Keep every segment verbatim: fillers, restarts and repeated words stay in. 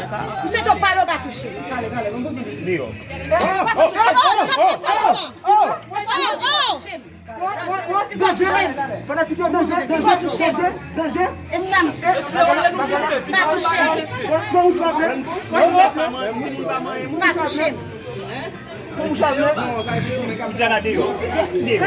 M swete w pale, w pa touche m. Deyò. W pa fè touche m. W pa fè touche m. W pa touche m. Danje! Fanatik yo, danje, danje, danje, danje. E sa m di. Pa touche m. Bon, bon, bon, bon. Pa touche m. Ou dja la deyò. Deyò.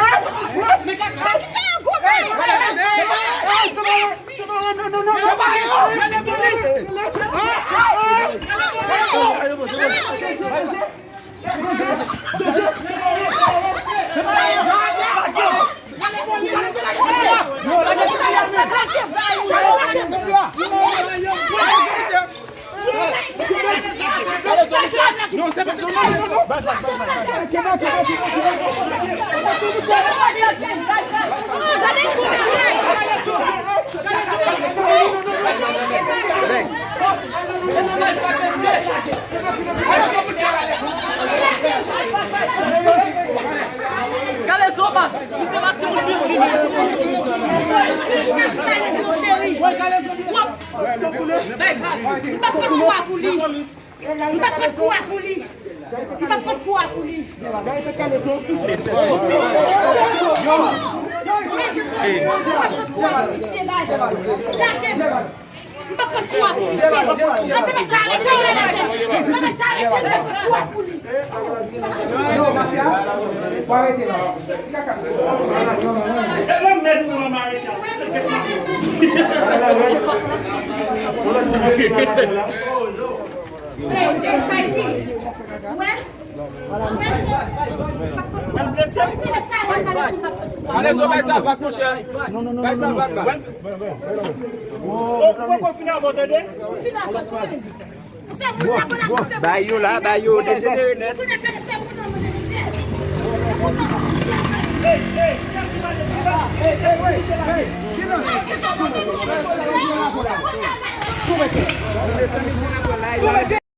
Gade Zobas, misye pa timoun piti menm. M pa pot kou a pou li. M pa pot kou a pou li. M pa pot kou a pou li. M pa pot kou a pou li. Lage m. M pa pot kou a pou misye. Mwen te mèt arete l, mwen te mèt arete l, mwen te mèt kou a pou li. Non, mafya, fò arete la. E lè mèt nou an arete a. Wè. Ale, zo, bay sa vag, monchè. Bay sa vag la. Ou poko fin avè w, tande? Bay yo la, bay yo, dejenere nèt.